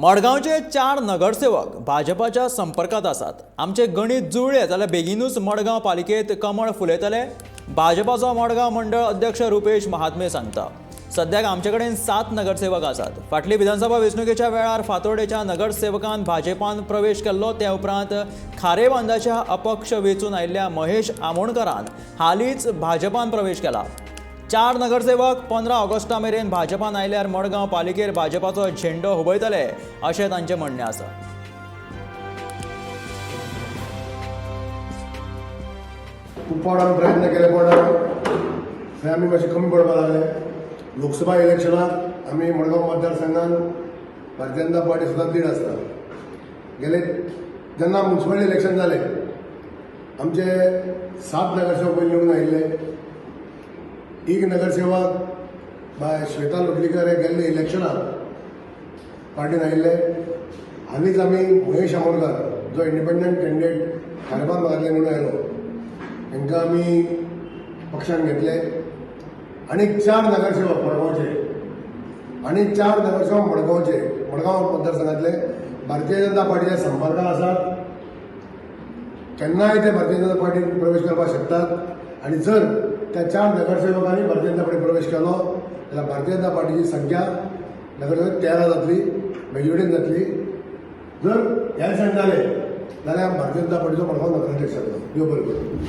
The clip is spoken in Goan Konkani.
मडगांवचे 4 नगरसेवक भाजपाच्या संपर्कात आसात. आमचे गणित जुळ्ळे जाल्यार बेगीनूच मडगांव पालिकेत कमळ फुलयतले, भाजपाचो मडगांव मंडळ अध्यक्ष रुपेश महात्मे सांगता. सद्याक आमचे कडेन 7 नगरसेवक आसात. फाटली विधानसभा वेंचणुकेच्या वेळार फातोर्डेच्या नगरसेवकान भाजपान प्रवेश केल्लो. त्या उपरांत खारेबांदाच्या अपक्ष वेंचून आयिल्ल्या महेश आमोणकरान हालींच भाजपान प्रवेश केला. 4 नगरसेवक 15 ऑगस्टा मेरेन भाजपान आयल्यार मडगांव पालिकेर भाजपाचो झेंडो हुबयतले अशें तांचें म्हणणें आसा. खूब फावट आमी प्रयत्न केले, पण थंय आमी मातशे कमी पडपाक लागले. लोकसभा इलेक्शनाक आमी मडगांव मतदारसंघान भारतीय जनता पार्टी सुद्दां लीड आसता. गेले जेन्ना म्युन्सिपल इलेक्शन जालें, आमचे 7 नगरसेवक पयलीं निवडून आयिल्ले. एक नगरसेवक बाय श्वेता लोटलीकर हे गेल्ले इलेक्शनाक पार्टीन आयिल्ले. हालींच आमी महेश आमोणकर, जो इंडिपेंडंट कॅन्डिडेट खारेबांद भागांतल्यान निवडून आयलो, तांकां आमी पक्षान घेतले. आनी 4 नगरसेवक मडगांवचे आनी 4 नगरसेवक मडगांवचे, मडगांव मतदारसंघातले भारतीय जनता पार्टीच्या संपर्कात आसात. केन्नाय ते भारतीय जनता पार्टीत प्रवेश करपाक शकतात. आनी जर त्या 4 नगरसेवकांनी भारतीय जनता पार्टीत प्रवेश केलो जाल्यार भारतीय जनता पार्टीची संख्या नगरसेवक 13 जातली, मेजॉरिटीन जातली. जर ह्या दिसांनी जालें जाल्यार भारतीय जनता पार्टीचो मडगांव नगराध्यक्ष जातलो. देव बरें करूं.